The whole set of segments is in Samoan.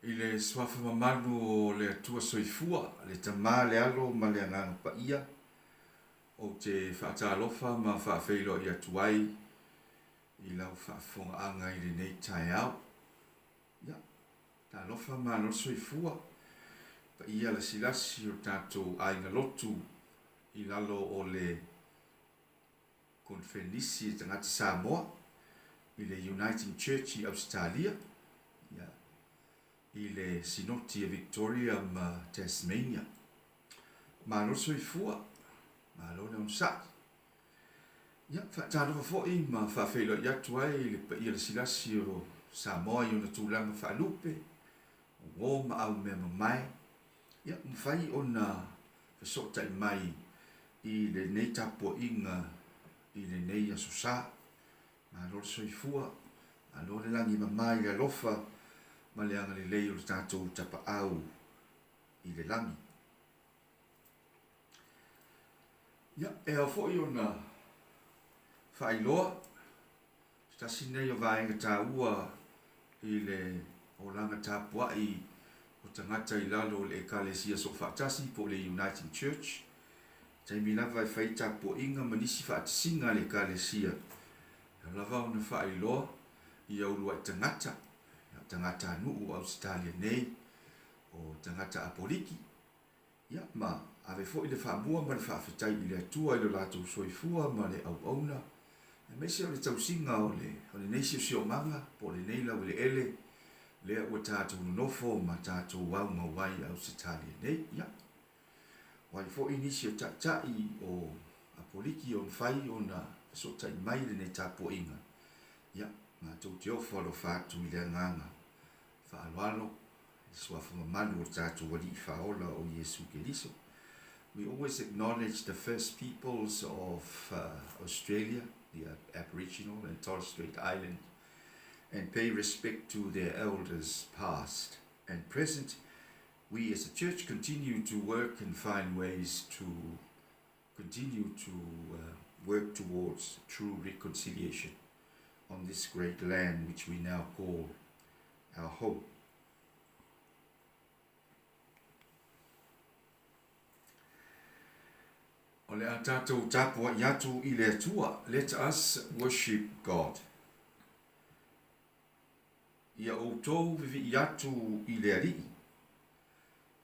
I le Suafa mamalu o le Atua Soifua, le Tama, le Alo ma le Agaga Paia, ou te faatalofa ma faafeiloai atu ai i lau faafofogaaga i lenei taeao. Ia, talofa malo le soifua, paia lasilasi o tatou aiga lotu i lalo o le Konifenisi a Tagata Samoa i le Uniting Church i Ausetalia, ia, i le Sinoti a Victoria ma Tasmania. Malo le soifua, malo le onosai. Ia, faatalofa foi ma faafeiloai atu ai i le paia lasilasi o Samoa i ona tulaga faalupe, o uo ma aumeamamae, ia, mafai ona fesootai mai i lenei tapuaiga i lenei Aso Sa. Malo le soifua, malo le lagi e mama i le alofa ma le agalelei o le tatou Tapaau i le lagi. Ia, e ao foi ona faailoa se tasi lenei o vaega taua i le olaga tapuai o tagata i lalo o le Ekalesia Soofaatasi po o le Uniting Church. I taimi lava e fai ai tapuaiga ma nisi faatasiga a le Ekalesia, e ao lava ona faailoa ia uluai tagata, tagatanuu o Ausetalia nei, o tagata Apoliki, Ia, ma ave foi le faamua ma le faafetai i le Atua i lo latou soifua ma le auauna, aemaise o le tausiga o le, o lenei siosiomaga po o lenei laueleele lea ua tatou nonofo ma tatou aumau ai i Ausetalia nei. Ia, o ai foi nisi o taitai o Apoliki o mafai ona fesootai mai i lenei tapuaiga, ia, matou te ofo alofa atu i le agaga faaaloalo i le suafa mamalu o le tatou Alii Faaola o Iesu Keriso. We always acknowledge the first peoples of uh, Australia, the Aboriginal and Torres Strait Island, and pay respect to their elders past and present. We as a church continue to work and find ways to continue to uh, work towards true reconciliation on this great land which we now call our home. O le a tātou tapuai atu i le Atua. Let us worship God. Ia outou vivii atu i le Alii.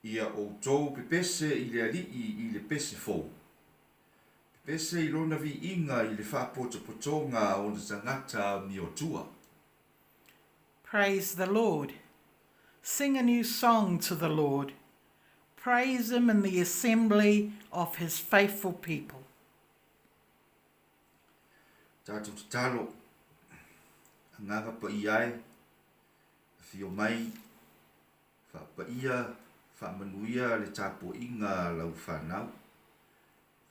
Ia outou pepese i le Alii i le pese fou. Pepese i lona viiga i le faapotopotoga a ona tagata amiotua. Praise the Lord. Sing a new song to the Lord. Praise him in the assembly of his faithful people. Tātou tatalo, Agaga paia e, afio mai, faapaia, faamanuia le tapuaiga a lau fanau.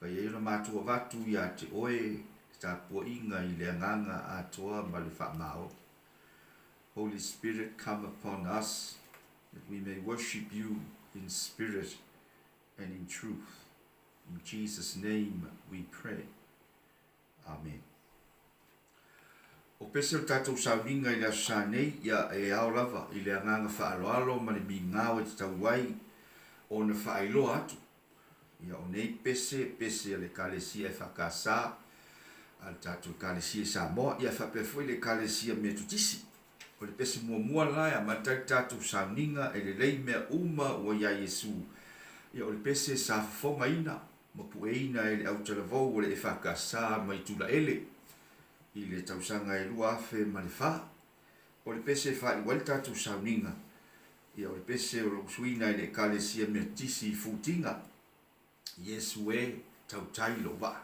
Fai ai ona matou avatu ia te oe le tapuaiga i le agaga atoa ma le faamaoni. Holy Spirit come upon us that we may worship you in spirit and in truth. In Jesus name we pray. Amen. O pese o le tatou sauniga i le Aso Sa nei, ia e ao lava i le agaga faaaloalo ma le migao e tatau ai ona faailoa atu. Ia o nei pese, pese a le Ekalesia EFKS, a le tatou Ekalesia i Samoa, ia e faapea foi le Ekalesia Metotisi. O le pese muamua la e amata ai le tatou sauniga e lelei mea uma ua iā Iesu. Ia o le pese sa fofogaina ma pueina e le autalavou o le EFKS mai Tulaele i le tausaga e 2004. O le pese e faaiu ai le tatou sauniga, ia o le pese o lo o usuina e le Ekalesia Metotisi i Futiga, Iesu e, tautai lou vaa.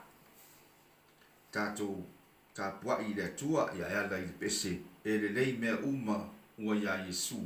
Tatou tapuai i le Atua, ia e ala i le pese e lelei mea uma ua iā Iesu.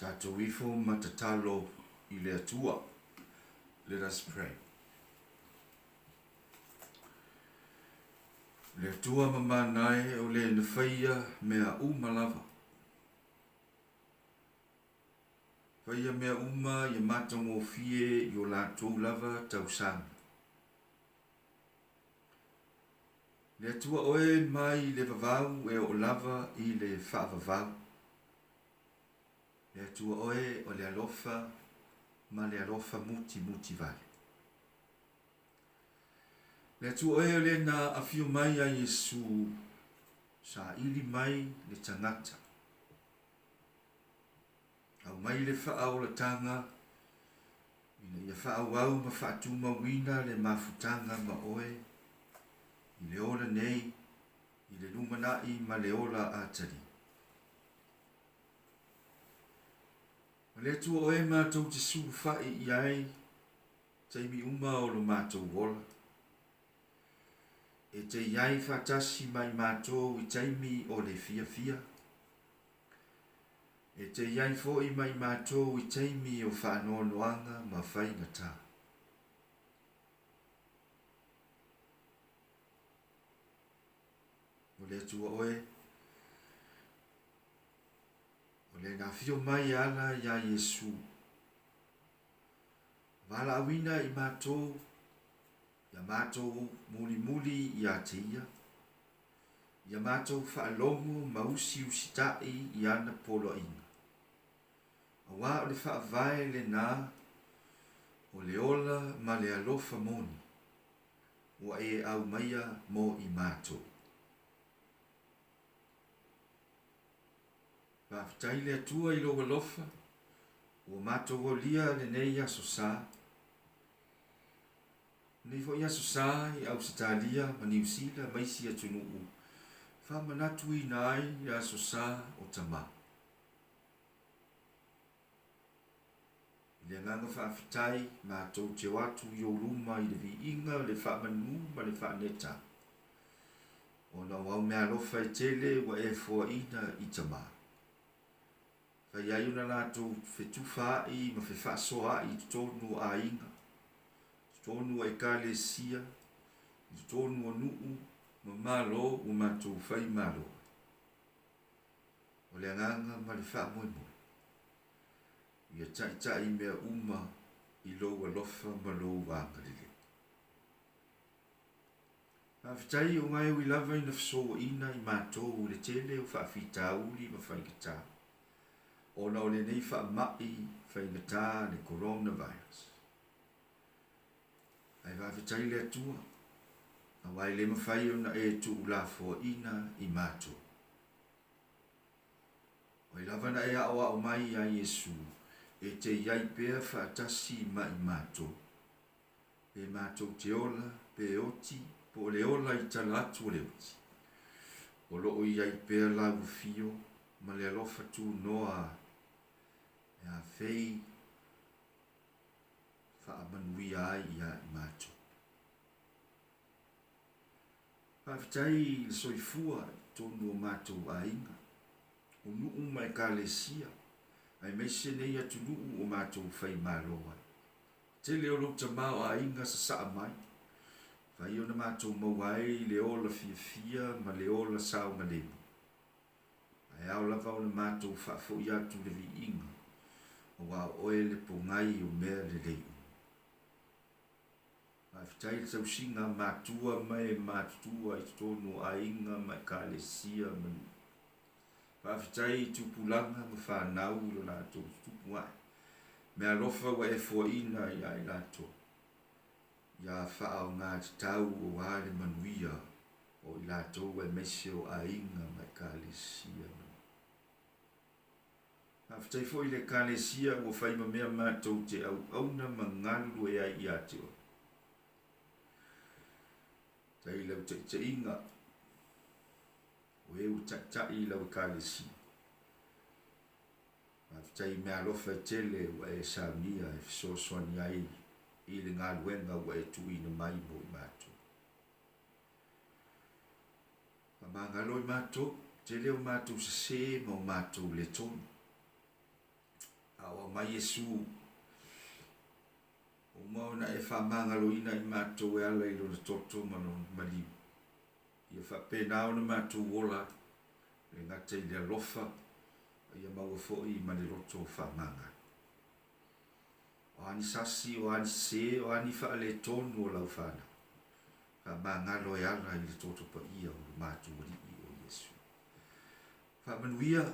Tatou ifo ma tatalo i le Atua. Let us pray. Le Atua mamana e o le na faia mea uma lava. Faia mea uma ia matagofie i o latou lava tausaga. Le Atua oe mai le vavau e oo lava i le faavavau. Le Atua oe o le alofa ma le alofa mutimutivale. Le Atua oe o le na afio mai a Iesu saili mai le tagata. Aumai le faaolataga ina ia faaauau ma faatumauina le mafutaga ma oe i le ola nei, i le lumanai ma le ola atali. O le Atua oe matou te sulufai i ai taimi uma o lo matou ola. E te i ai faatasi ma i matou i taimi o le fiafia. E te i ai foi ma i matou i taimi o faanoanoaga ma faigata. O le Atua oe, o le na afio mai e ala iā Iesu, valaauina i matou, ia matou mulimuli ia te ia, ia matou faalogo ma usiusitai i ana poloaiga. Auā o le faavae lenā o le ola ma le alofa moni ua e aumaia mo i matou. Faafetai le Atua i lou alofa ua matou aulia lenei Aso Sa. Lenei foi Aso Sa i Ausetalia ma Niu Sila ma isi atunuu faamanatuina ai le Aso Sa o Tama. I le agaga faafetai, matou te o atu i ou luma i le viiga, le faamanu ma le faaneta. Ona o au meaalofa e tele ua e foaina i Tama. Fai ai ona latou fetufaai ma fefaasoaai i totonu o aiga, i totonu o Ekalesia, i totonu o nuu ma Malo ua matou fai malo ai. O le agaga ma le faamoemoe, ia taitai mea uma i lou alofa ma lou agalelei. Faafetai o gae ui lava ina fesouaina i matou i le tele o faafitauli ma faigata ona o lenei faamai faigata le coronavirus. Ae faafetai i le Atua aua e le mafai ona e tuulafoaina i matou. O ai lava na e aoao mai ia Iesu e te i ai pea faatasi ma i matou. Pe matou te ola, pe oti, po o le ola i tala atu o le oti. O lo o i ai pea lau afio ma le alofa tunoa e afei faamanuia ai ia i matou. Faafetai i le soifua i totonu o matou aiga, o nuu ma ekalesia, aemaise nei atunuu o matou fai malo ai. Tele o lou tamaoaiga sasaa mai, fai ona matou maua ai le ola fiafia ma le ola saogalemu. Ae ao lava ona matou faafoi atu le viiga, aua o oe le pogai o mea lelei uma. Faafetai i le tausiga a matua ma e matutua i totonu o aiga ma ekalesia ma nuu. Faafetai i tupulaga ma fanau i lo latou tutupu ae. Meaalofa ua e foaina ia i latou, ia faaaoga tatau aua le manuia o i latou aemaise o aiga ma ekalesia ma nuu. Faafetai foi i le Ekalesia ua fai ma mea matou te auauna ma galulue ai ia te oe. Faafetai i lau taitaiga, o e ua taitai i lau Ekalesia. Faafetai i meaalofa e tele ua e saunia e fesoasoani ai i le galuega ua e tuuina mai mo i matou. Faamagalo i matou, tele o matou sese ma o matou le tonu. A o aumai Iesu, ua uma ona e faamagaloina i matou e ala i Lona toto ma Lona maliu. Ia faapena ona matou ola ai, le gata i le alofa, a ia maua foi ma le loto faamagalo. O a ni sasi, o a ni sese, o a ni faaletonu o lau fanau, faamagalo e ala i le toto paia o lo matou Alii o Iesu. Faamanuia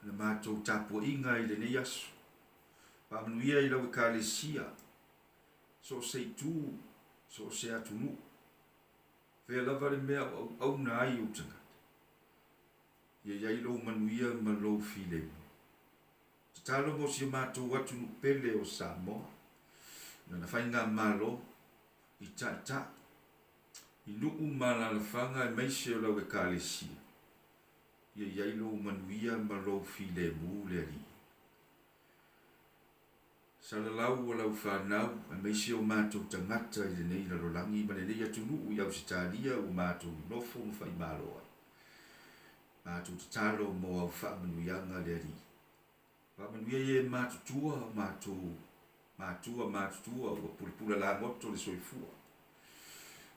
le matou tapuaiga i lenei aso. Faamanuia i lau Ekalesia, so o se itu, so o se atunuu, fea lava le mea o auauna ai ou tagata. Ia i ai lou manuia ma lou filemu. Tatalo mo si o matou atunuu pele o Samoa, i lana faigamalo, i taitai, i nuu ma alalafaga aemaise o lau Ekalesia, ia i ai lou manuia ma lou filemu le Alii. Salalau o lau fanau aemaise o matou tagata i lenei lalolagi ma lenei atunuu i Ausetalia ua matou nonofo ma faimalo ai. Matou tatalo mo au faamanuiaga le Alii. Faamanuia ia e matutua o matou matua matutua ua pulapula lagoto le soifua.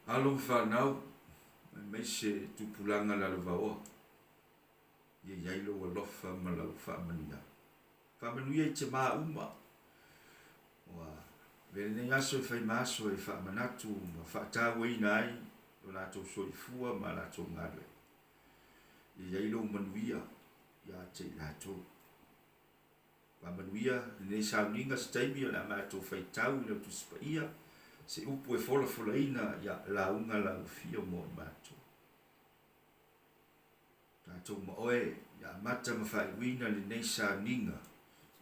Alo ma fanau aemaise tupulaga lalovaoa. Ia i ai lou alofa ma lau faamanuiaga. Faamanuia i tama uma. Ua avea lenei aso e fai ma aso e faamanatu ma faatauaina ai lo latou soifua ma latou galuega. Ia i ai lou manuia ia te i latou. Faamanuia lenei sauniga se taimi o le a matou faitau i lau Tusi Paia, se upu e folafolaina ia lauga lau afio mo i matou. Tatou ma oe ia amata ma faaiuina lenei sauniga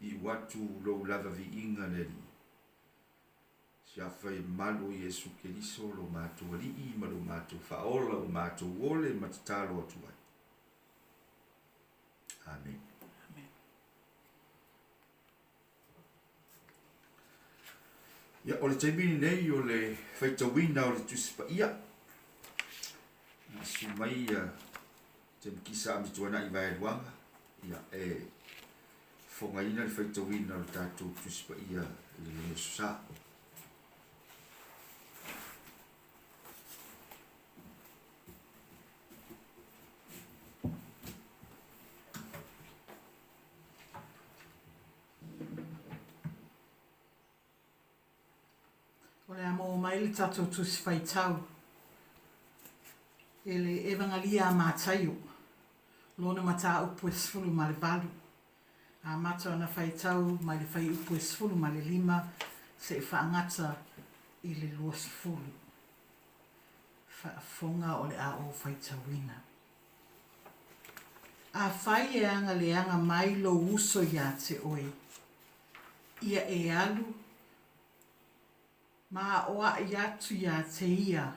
iu atu lou lava viiga le Alii. Siafa i malu o Iesu Keriso lo matou Alii ma lo matou Faaola ua matou ole ma tatalo atu ai. Amene. Amen. Ia, o le taimi lenei o le faitauina o le Tusi Paia. Na susu mai ia Temekisa Amituanai Vaeluaga, ia, e fofogaina le faitauina o le tatou Tusi Paia i lenei Aso Sa. O le a maua mai le tatou Tusi Faitau e le Evangalia a Mataio, lona mataupu e 18. Amata ona faitau mai le fuaiupu e 15 seia faagata i le 20. Faafofoga o le a ou faitauina. Afai e agaleaga mai lou uso ia te oe, ia e alu ma aoaʻi atu ia te ia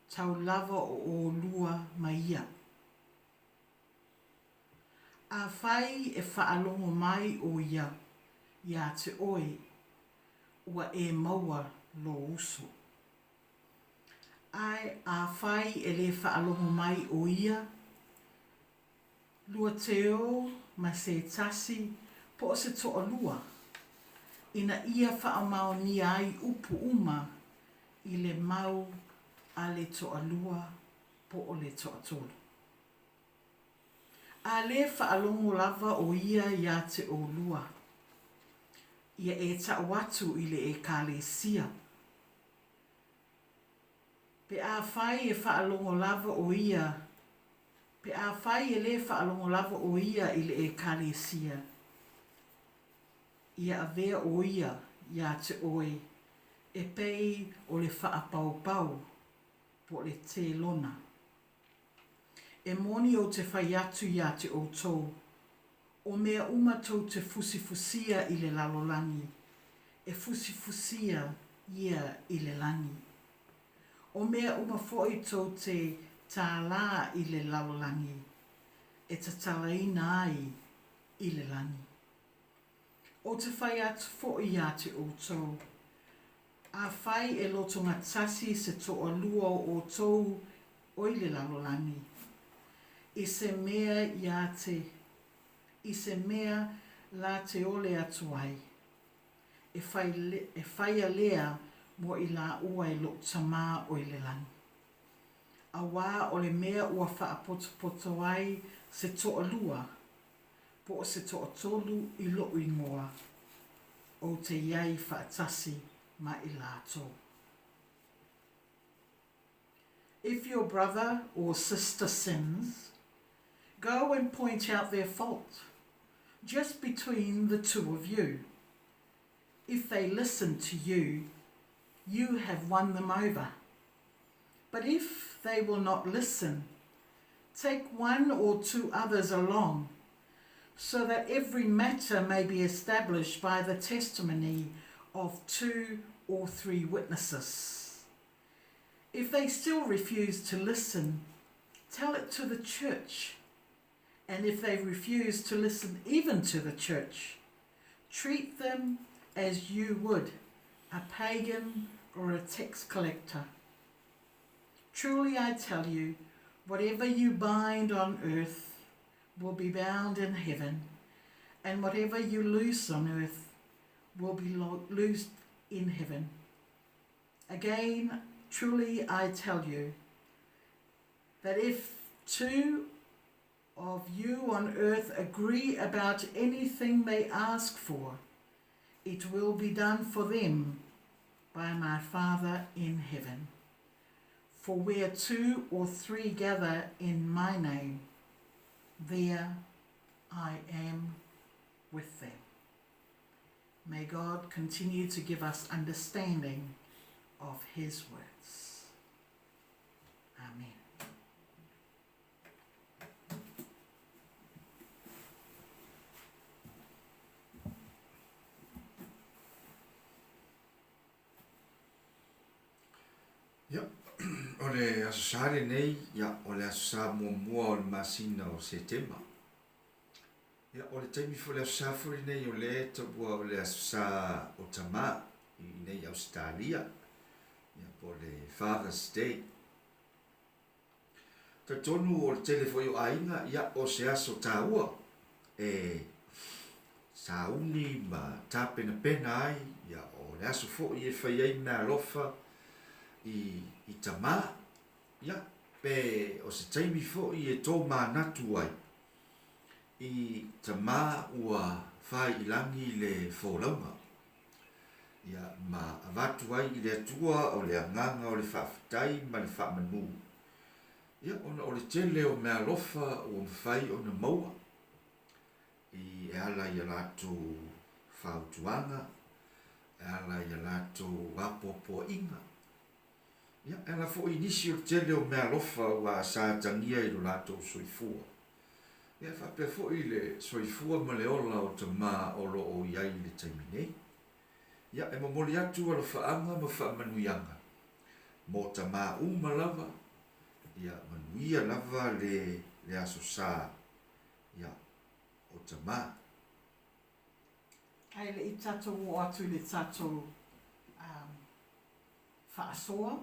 tau lava o ʻolua ma ia. Afai e faalogo mai ʻo ia iā te ʻoe, ua e maua lō uso. Ae afai e lē faalogo mai ʻo ia, Luateo ma se tasi po o se toʻalua, ina ia faamaonia ai upu uma i le mau a le toʻalua po o le toʻatolu. A lē faalogo lava ʻo ia iā te ʻolua, ia e taʻu atu i le ʻEkalesia. Pe afai e faalogo lava ʻo ia, pe afai e lē faalogo lava ʻo ia i le ʻEkalesia, ia avea ʻo ia iā te ʻoe e pei o le faapaopao po o le telona. E moni ou te fai atu iā te ʻoutou, o mea uma tou te fusifusia i le lalolagi, e fusifusia ia i le lagi. O mea uma foʻi tou te tālā i le lalolagi, e tatalaina ai i le lagi. Ou te fai atu foʻi iā te ʻoutou, afai e lotogatasi se toʻalua o ʻoutou oi le lalolagi, i se mea iā te, i se mea la te ole atu ai, e fai, e faia lea mo i lāua e loʻu Tamā o i le lagi. Auā o le mea ua faapotopoto ai se toʻalua, po o se toʻatolu i loʻu igoa, ou te iai faatasi ma i lātou. If your brother or sister sins, go and point out their fault, just between the two of you. If they listen to you, you have won them over. But if they will not listen, take one or two others along, so that every matter may be established by the testimony of two or three witnesses. If they still refuse to listen, tell it to the church. And if they refuse to listen even to the church, treat them as you would a pagan or a tax collector. Truly I tell you, whatever you bind on earth will be bound in heaven, and whatever you loose on earth will be loosed in heaven. Again, truly I tell you, that if two of you on earth agree about anything they ask for, it will be done for them by my Father in heaven. For where two or three gather in my name, there I am with them. May God continue to give us understanding of his words. Amen. Ia, o le Aso Sa lenei, ia, o le Aso Sa muamua o le masina o Setema. Ia, o le taimi foi, le Aso Sa foi lenei o lea e taua o le Aso Sa o Tamā i inei i Ausetalia, ia, po o le Father's Day. Talitonu o le tele foi o aiga, ia, o se aso taua e sauni ma tapenapena ai, ia, o le aso foi e fai ai meaalofa i, i tamā, ia, pe o se taimi foi e tomanatu ai i tamā ua fai i lagi le folauga. Ia, ma avatu ai i le Atua o le agaga o le faafetai ma le faamanu, ia, ona o le tele o meaalofa ua mafai ona maua i e ala i a latou fautuaga, e ala i a latou apoapoaiga, ia, e ala foi i nisi o le tele o meaalofa ua sa atagia i lo latou soifua. Ia, e faapea foi le soifua ma le ola o tama o lo o i ai i le taimi nei. Ia, e momoli atu alofaaga ma faamanuiaga mo tama uma lava, ia manuia lava le le Aso Sa, ia, o tama. Ae le i tatou oo atu i le tatou um, faasoa,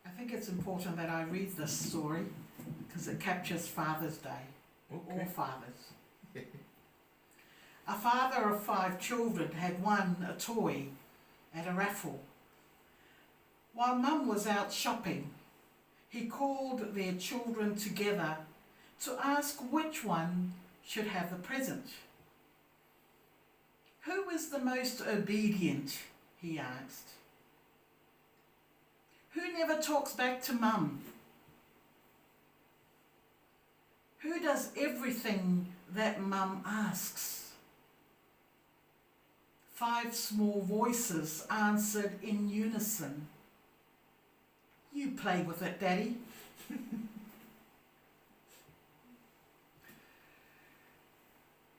I think it's important that I read this story because it captures Father's Day, all fathers. A father of five children had won a toy at a raffle. While mum was out shopping, he called their children together to ask which one should have the present. Who is the most obedient? he asked. Who never talks back to mum? Who does everything that mum asks? Five small voices answered in unison. You play with it, Daddy.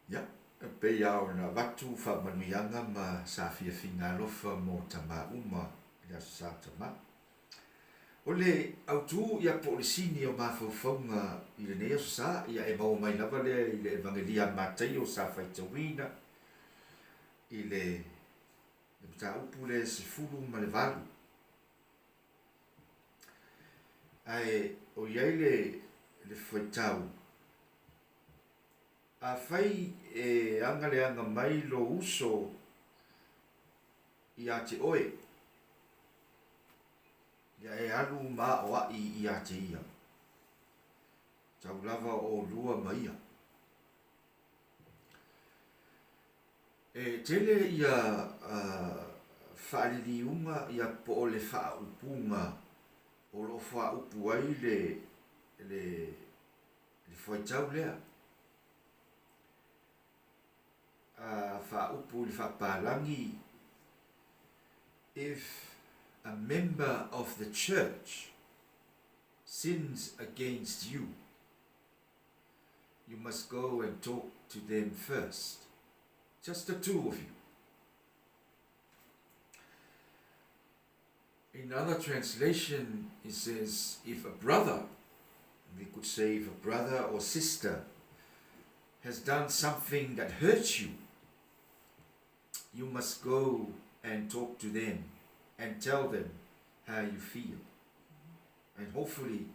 Ia, e pei lava ona avatu faamanuiaga ma saafiafiga alofa mo tama uma i le Aso Sa Tama. O le autu ia po o le sini o mafaufauga i lenei Aso Sa, ia e maua mai lava lea i le Evagelia a Mataio sa faitauina i le mataupu lea e 18. Ae o i ai le faitau, Afai e agaleaga mai lou uso ia te oe, ia e alu ma aoaʻi ia te ia, tau lava o oulua ma ia. E tele ia faaliliuga ia po o le faaupuga o lo o faaupu ai le le le fuaitau lea. A faaupu i le faapalagi, If a member of the church sins against you, you must go and talk to them first, just the two of you. In other translation, it says, if a brother, we could say if a brother or sister has done something that hurts you, you must go and talk to them and tell them how you feel. And hopefully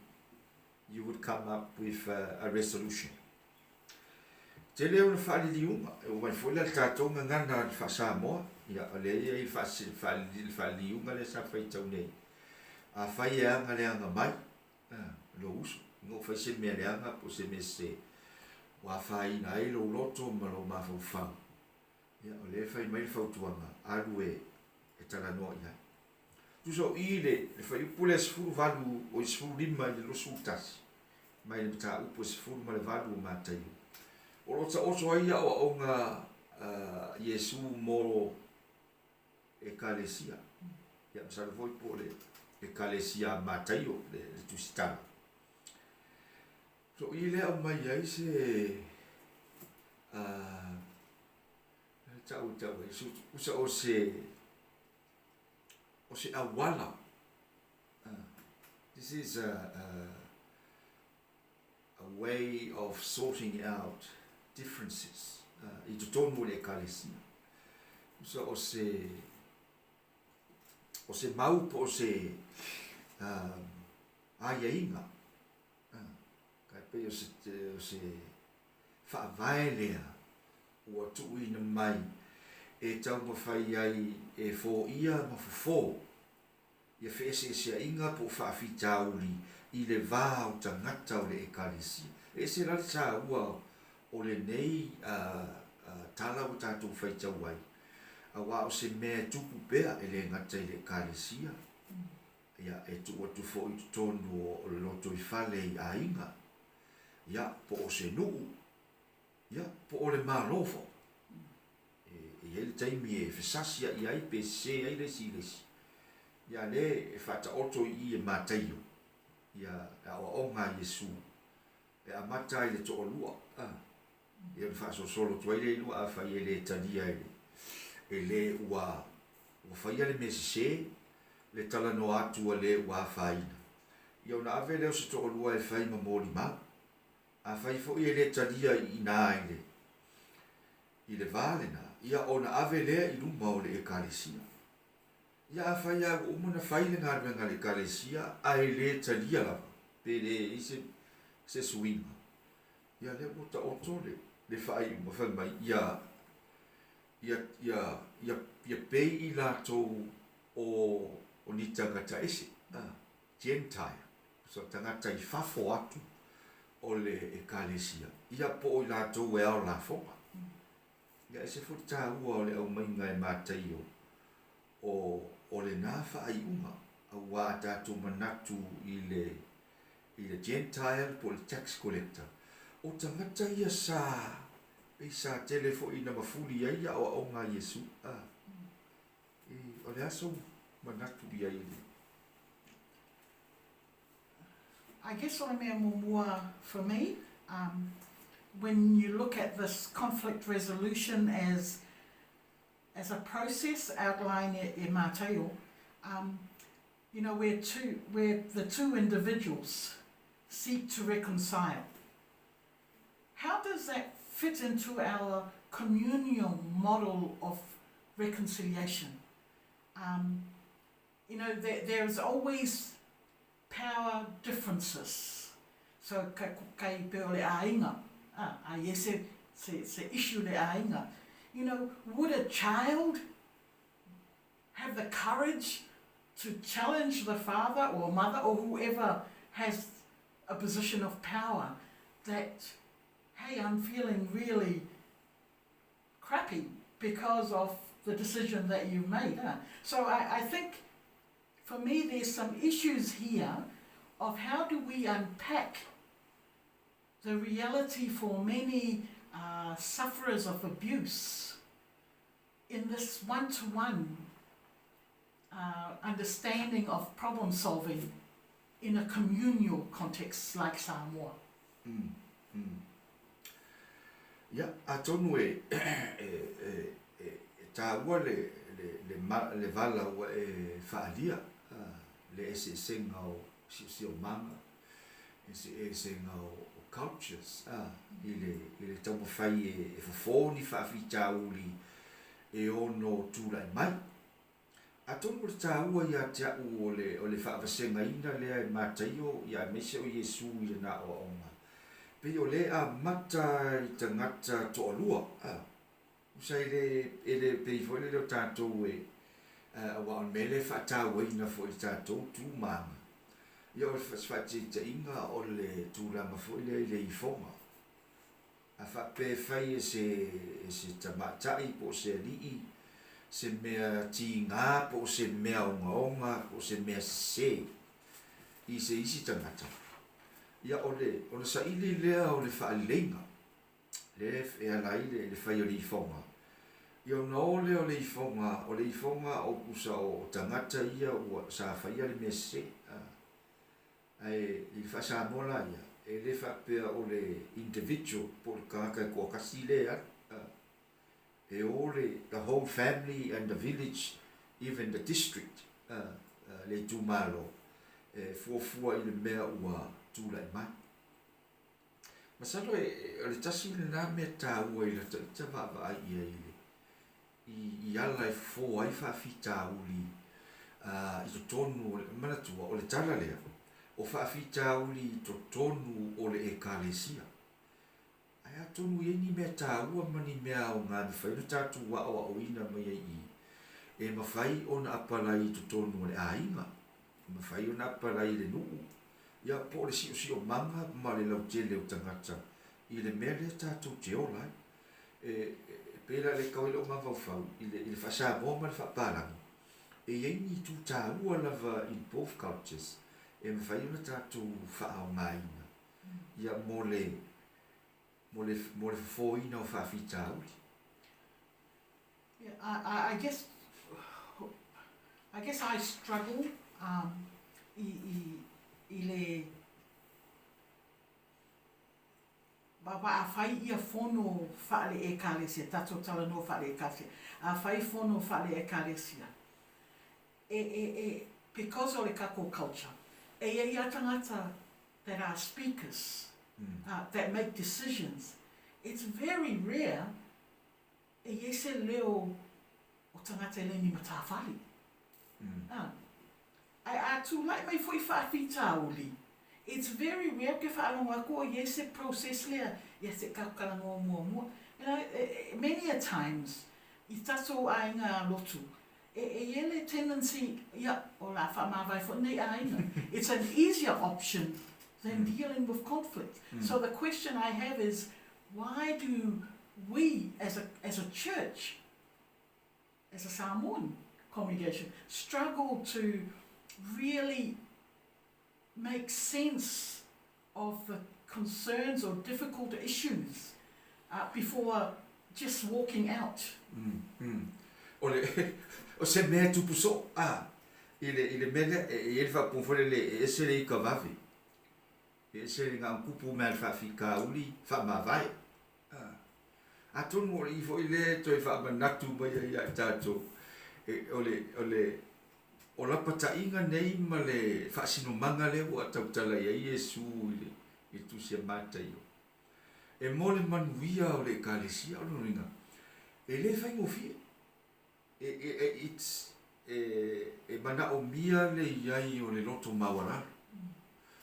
you would come up with a, a resolution. Tele ona faaliliuga, e oo mai foi la le tatou gagana i le faa-Samoa, ia, o lea e i ai le faaliliuga lea sa faitau nei. Afai e aga le aga mai, lou uso, ina ua fai se mea leaga po o se mea sese ua afaina ai lou loto ma lou mafaufau, ia, o lea e fai mai le fautuaga, alu e talanoa i ai. Tusa o i le fuaiupu lea 18, oi 15 i le 21, mai le mataupu e 18 o Mataio, o lo o taoto ai aoaoga a Iesu mo Ekalesia. Ia, masalo foi po o le Ekalesia a Mataio le tusitala. So i lea aumai ai se tau tau ai, usa o se o se auala. This is a, a, a way of sorting out differences i totonu o le Ekalesia. Usa o se o se mau po o se aiaiga. pei o se, o se faavae lea ua tuuina mai e taumafai ai e foia ma fofo ia feeseeseaiga po o faafitauli i le va o tagata o le Ekalesia. E ese la le taua o lenei tala ua tatou faitau ai, aua o se mea e tupu pea e le gata i le Ekalesia, ia, e tuu atu foi i totonu o le lotoifale i aiga, ia, po o se nuu, ia, po o le Malo foi. E i ai le taimi e fesasia'i ai pe sese ai le isi i le isi. Ia a lea e faataoto i i e Mataio ia le aoaoga a Iesu e amata ai i le toalua, a, ia ona faasolosolo atu ai lea i lua afai e le talia e le, e le ua, ua faia le mea sese, le talanoa atu a le ua afaina. Ia ona ave lea o se toalua e fai ma molimau. Afai foi e le talia i ina i le, i le va lena, ia ona ave lea i luma o le Ekalesia. Ia afai lava ua uma ona fai le galuega a le Ekalesia ae le talia lava, pe le i ai se, se suiga, ia lea ua taoto le, le faaiuga fai mai, ia, ia, ia, ia, ia pei i latou o, o ni tagata ese, a, Gentile, so tagata i fafo atu o le Ekalesia, ia po o i latou e ao lafoga. Ia ese foi le taua o le aumaiga e Mataio o, o lena faaiuga, auā a tatou manatu i le, i le Gentile po o le tax collector, o tagata ia sa, pei sa tele foi ina mafuli ai aoaoga a Iesu. A, e, o le a sou manatu i ai i le. I guess o le mea muamua for me, um, when you look at this conflict resolution as as a process outlined e Mataio, um, you know, where two where the two individuals seek to reconcile. How does that fit into our communal model of reconciliation? Um, you know, there, there's always power differences. So, kai, kai pe o le āinga, ah, a i se, se, se issue le āinga. You know, would a child have the courage to challenge the father or mother or whoever has a position of power that, hey, I'm feeling really crappy because of the decision that you made. Huh? So I, I think for me there's some issues here of how do we unpack the reality for many sufferers of abuse in this one-to-one understanding of problem solving in a communal context like Samoa. Mm, mm. Ia, atonu e, e, e, e, e tāua le, le, le, ma, le vala ua e whaalia, le eseesega o siosiomaga, eseesega o, o cultures, i le, i le taumafai e, e fofo ni faafitauli e ono tulai mai. Atonu o le taua ia te a'u o le, o le faavasegaina lea e Mataio, ia aemaise o Iesu i lana aoaoga, pei o lea e amata i tagata toalua, a, tusa e le, e le pei foi lele o tatou e, aua o le mea lea e faatauaina foi i le tatou tu ma aga, ia o le faataitaiga o le tulaga foi lea i le ifoga. A faapea e fai e se, e se tamaitai po o se alii se mea tiga po o se mea ogaoga po o se mea sese i se isi tagata, ia o le, ona saili lea o le faaleleiga, lea e ala ai le, le fai o le ifoga. Ia ona o lea o le ifoga, o le ifoga o pusa o tagata ia ua, sa faia le mea sese. A. Ae i le faa-Samoa la ia, e le faapea o le individual po o le tagata e toatasi lea e alu, a. E o le the whole family and the village, even the district, a, le itumalo, e fuafua i le mea ua tulai mai. Masalo e, o le tasi lena mea taua i lata ita vaavaai i ai i le, i, i ala e fofo ai faafitauli i totonu o le, manatua, o le tala lea, O faafitauli i totonu o le Ekalesia. Ae atonu e i ai ni mea taua ma ni mea aoga e mafai ona tatou aoaoina mai ai i i, e mafai ona apalai i totonu o le aiga, e mafai ona apalai i le nuu, ia po o le siosiomaga ma le lautele o tagata i le mea lea tatou te ola ai. E, e pei la lea e tau ai lou mafaufau i le, i le faa-Samoa ma le faa-Palagi, e i ai ni itu taua lava in both cultures e mafai ona tatou faaaogaina ia mo le mo le mo le fofoina o faafitauli. Yeah, I, I, I guess I guess I struggle um, i, i, i le Aua a fai ia fono faale-Ekalesia, tatou talanoa faale-Ekalesia, a fai fono faale-Ekalesia, e, e, e, because o le kakou culture, e i ai a tagata that are speakers, that make decisions, it's very rare e i ai se leo o tagata e le ni matafale. Ae a tulai mai foi faafitauli, it's very rare ke faalogo aku o i ai se process lea ia se i tatou talanoa muamua. You know, many a times i tatou aiga lotu, e i ai le tendency, ia, o le a faamavae foi lenei aiga. It's an easier option than dealing with conflict. So the question I have is, why do we as a, as a church, as a Samoan congregation, struggle to really make sense of the concerns or difficult issues uh, before just walking out. Mm, mm. O le, o se mea tupu soo, a, i le, i le mea lea, e, e i ai le faaupuga foi lele, e ese le ika vave. E ese le gaokupu mea le faafitauli faamavae. Atonu o le i foi lea e toe faamanatu mai ai ia i tatou, e, o le, o le, o lapataiga nei ma le faasinomaga lea ua tautala i ai Iesu i le, i le Tusi a Mataio, e mo le manuia o le Ekalesia, o lona uiga, e le faigofie. E, e, e, it's, e, e manaomia le i ai o le loto maualalo.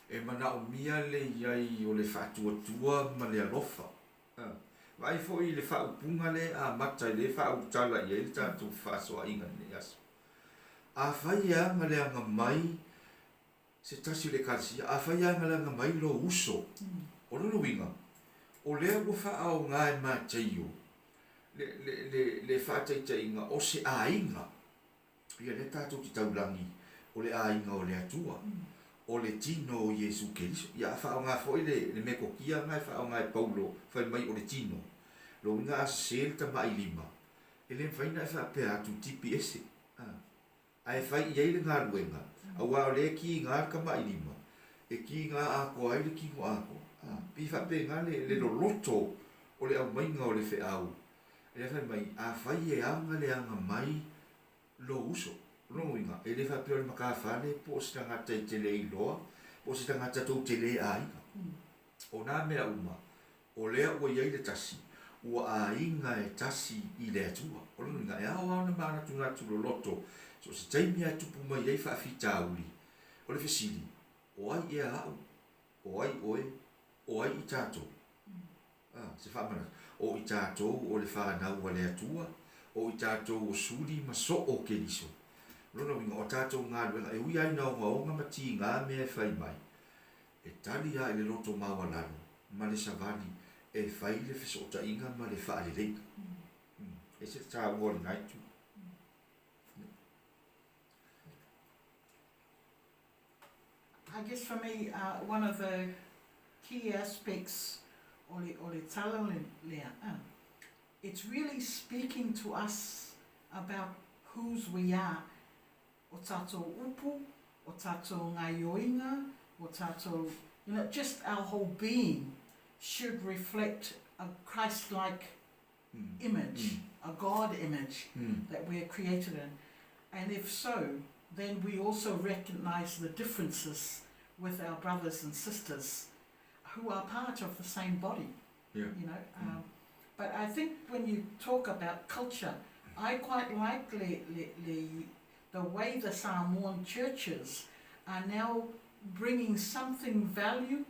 E manaomia le i ai o le faatuatua ma le alofa. A. Vaai foi i le faaupuga lea e amata i le faaulutala i ai le tatou fefaasoaaiga i lenei aso. Afai e agaleaga mai se tasi o le Ekalesia, afai e agaleaga mai lou uso, o lona uiga, o lea ua faaaoga e Mataio le, le, le, le faataitaiga o se aiga. Ia lea tatou te taulagi o le aiga o le Atua, o le tino o Iesu Keriso. Ia a faaaoga foi le, le metotia lena e faaaoga e Paulo fai mai o le tino. Lona uiga a sese le tamailima, e le mafai ona e faapea atu tipi ese. A. Ae fai i ai le galuega, aua o lea e kiga le tamailima, e kiga atoa ai le tino atoa. A, pei faapena le, le loloto o le aumaiga o le feau. Lea fai mai, afai e aga le aga mai lou uso. O lona uiga, e le faapea o le matafale po o se tagata e te le iloa, po o se tagata tou te le aiga. O nā mea uma, o lea ua i ai le tasi, ua aiga e tasi i le Atua. O lona uiga, e ao lava ona manatunatu loloto, so o se taimi lava e tupu mai ai faafitauli, o le fesili, o ai ea au? O ai oe? O ai i tatou? A, se faamanatu, o i tatou o le fanau a le Atua, o i tatou o suli ma soo o Keriso. O lona uiga, o tatou galuega, e ui lava ina ogaoga ma tiga mea e fai mai, e tali lava i le loto maualalo ma le savali e fai le fesootaiga ma le faaleleiga. E ese le taua o lena itu. I guess for me, uh, one of the key aspects o le, o le tala lea, uh, it's really speaking to us about whose we are, o tatou upu, o tatou ngaioiga, o tatou, you know, just our whole being should reflect a Christ-like image, a God image that we are created in. And if so, then we also recognize the differences with our brothers and sisters who are part of the same body. Yeah. You know, um, but I think when you talk about culture, I quite like le, le, le, the way the Samoan churches are now bringing something value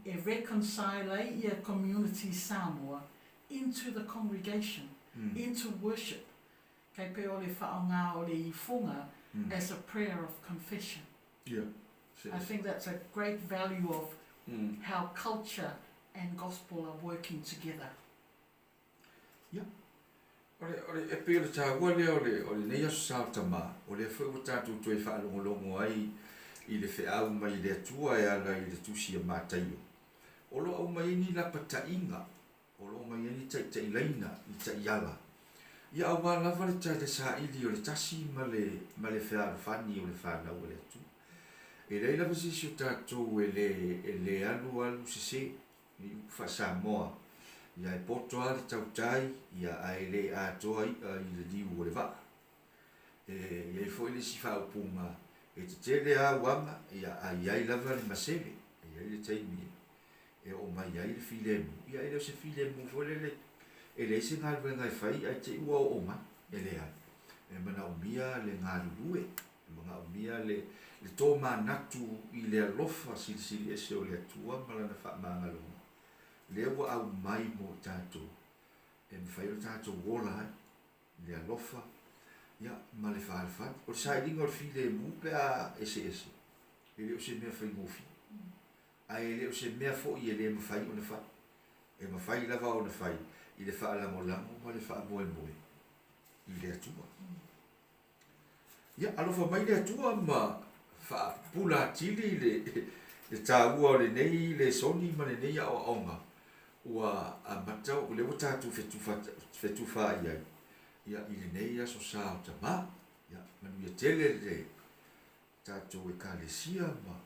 e reconcile ai ia community Samoa into the congregation, into worship. Kei pei o le whaonga o le ifoga as a prayer of confession. I think that's a great value of how culture and gospel are working together. Ia. O le, o le, e pei o le taua lea o le, o lenei Aso Sa o Tama, o lea foi ua tatou toe faalogologo ai i le feau mai le Atua e ala i le Tusi a Mataio. O lo o aumai ai ni lapataiga, o lo o aumai ai ni taitailaina, ni taiala, ia aua lava le, le saili o le tasi ma le, ma le fealofani o le fanau a le Atua. E leai lava se isi o tatou e le, e le alu alu sese ni upu faa-Samoa, ia e poto lava le tautai, ia ae le atoa i'a i le liu o le vaa. E i ai foi le isi faaupuga, e tetele lava uaga, ia ae i ai lava le masele, e i ai le taimi e oo mai ai le filemu, ia e le o se filemu foi lele e leai se galuega e fai ae te i ua oo mai, e leai. E manaomia le galulue, e manaomia le le tomanatu i le alofa silisili ese o le Atua ma Lana faamagaloga, lea ua aumai mo tatou, e mafai ona tatou ola ai i le alofa ia ma le fealofani. O le sailiga o le filemu pe a eseese, e le o se mea faigofie, ae e le o se mea foi e le mafai ona fai. E mafai lava ona fai i le faalagolago ma le faamoemoe i le Atua. Ia, alofa mai le Atua ma faapupula atili le, le taua o lenei lesoni ma lenei aoaoga ua amata, o lea ua tatou fetufa, fetufaai ai ia, i lenei Aso Sa o Tama. Ia, manuia tele le tatou Ekalesia ma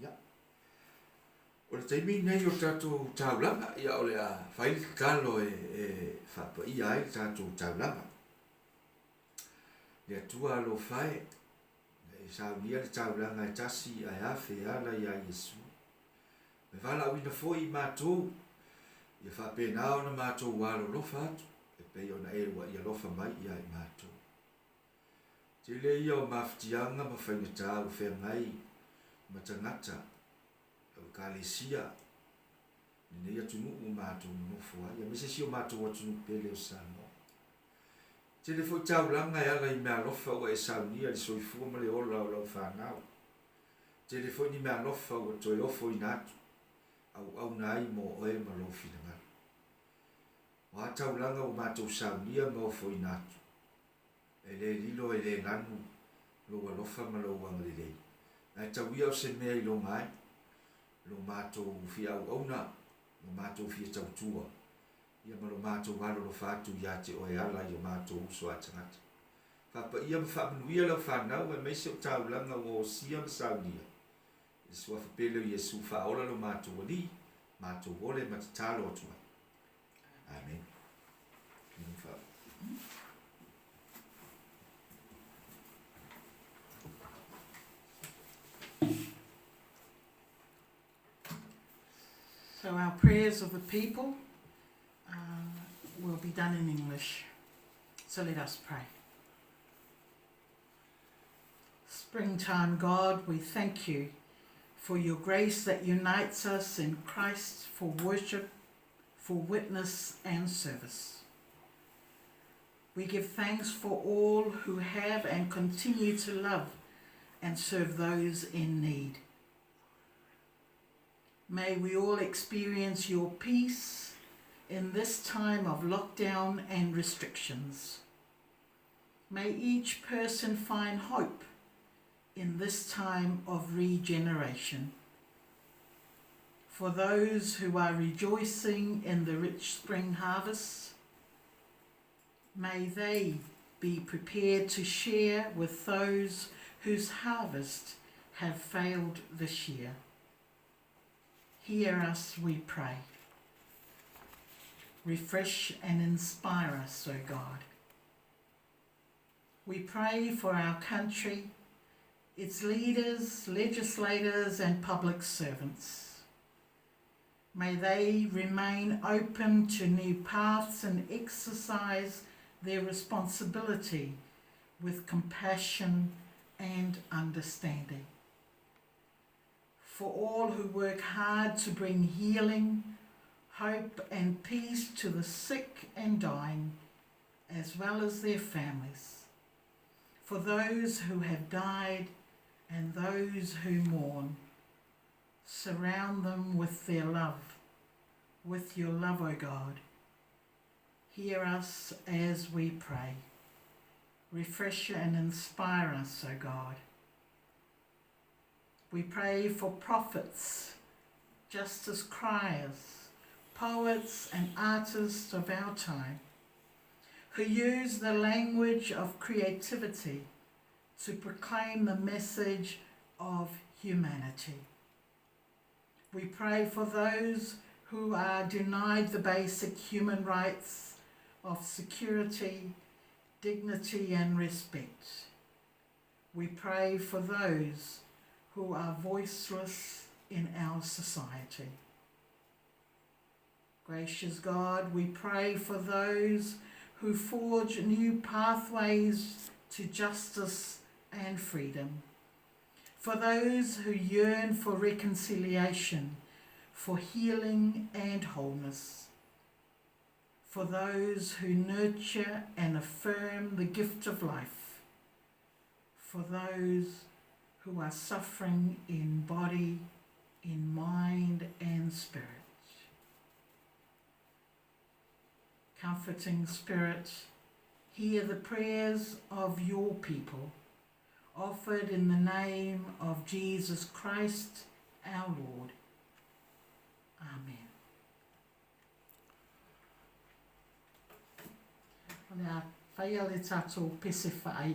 Ia. O le taimi lenei o le tatou taulaga, ia o le a fai le tatalo e, e faapaia ai le tatou taulaga. Le Atua alofa e, e saunia le taulaga e tasi ae afe e ala iā Iesu. E valaauina foi i matou, ia faapena ona matou alolofa atu, e pei ona e ua i alofa mai ia i matou. Tele ia o mafatiaga ma faigata ua feagai ma tagata o Ekalesia i lenei atunuu ua matou nonofo ai, aemaise si o matou atunuu pele o Samoa. Tele foi taulaga e ala i meaalofa ua e saunia i le soifua ma le ola o lau fanau. Tele foi ni meaalofa ua toe ofoina atu, auauna ai mo oe ma lou finagalo. O a taulaga ua matou saunia ma ofoina atu, E le lilo e le lanu lou alofa ma lou agalelei, ae tau ia o se mea i loga ai lo matou fia auauna, lo matou fia tautua, ia ma lo matou alolofa atu ia te oe e ala i o matou uso a tagata. Faapaia ma faamanuia lau fanau aemaise o taulaga ua osia ma saunia i le Suafa pele o Iesu faaola lo matou Alii, matou ole ma tatalo atu ai. Amen. So our prayers of the people uh, will be done in English. So let us pray. Springtime God, we thank you for your grace that unites us in Christ for worship, for witness and service. We give thanks for all who have and continue to love and serve those in need. May we all experience your peace in this time of lockdown and restrictions. May each person find hope in this time of regeneration. For those who are rejoicing in the rich spring harvest, may they be prepared to share with those whose harvest have failed this year. Hear us, we pray. Refresh and inspire us, O God. We pray for our country, its leaders, legislators, and public servants. May they remain open to new paths and exercise their responsibility with compassion and understanding. For all who work hard to bring healing, hope and peace to the sick and dying, as well as their families. For those who have died and those who mourn, surround them with their love, with your love, O God. Hear us as we pray. Refresh and inspire us, O God. We pray for prophets, justice criers, poets and artists of our time who use the language of creativity to proclaim the message of humanity. We pray for those who are denied the basic human rights of security, dignity and respect. We pray for those who are voiceless in our society. Gracious God, we pray for those who forge new pathways to justice and freedom, for those who yearn for reconciliation, for healing and wholeness, for those who nurture and affirm the gift of life, for those who are suffering in body, in mind and spirit. Comforting Spirit, hear the prayers of your people, offered in the name of Jesus Christ our Lord. Amen. O le a whaia le tātou pese whaai.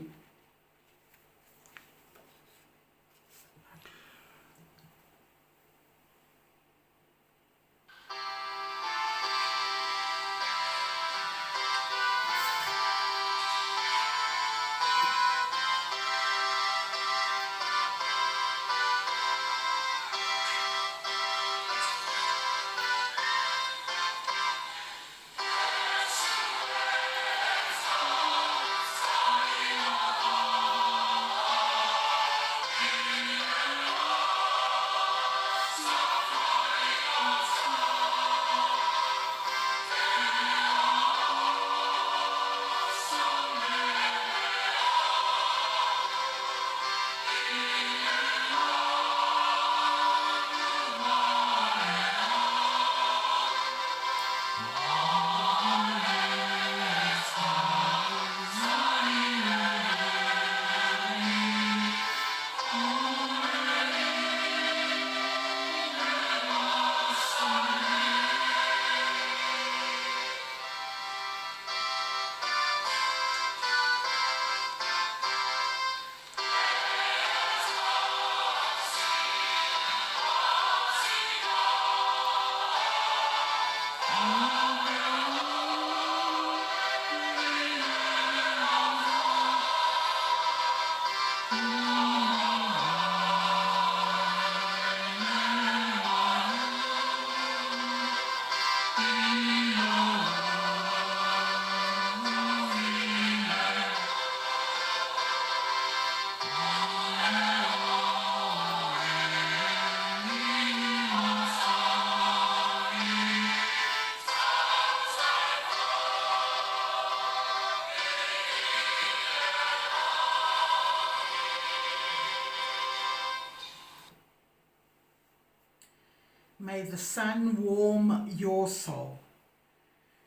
May the sun warm your soul,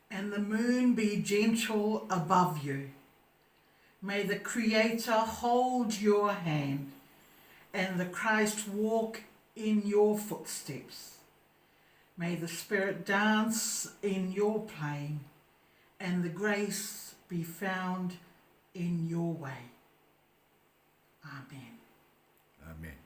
and the moon be gentle above you. May the Creator hold your hand, and the Christ walk in your footsteps. May the Spirit dance in your playing, and the grace be found in your way. Amen. Amen.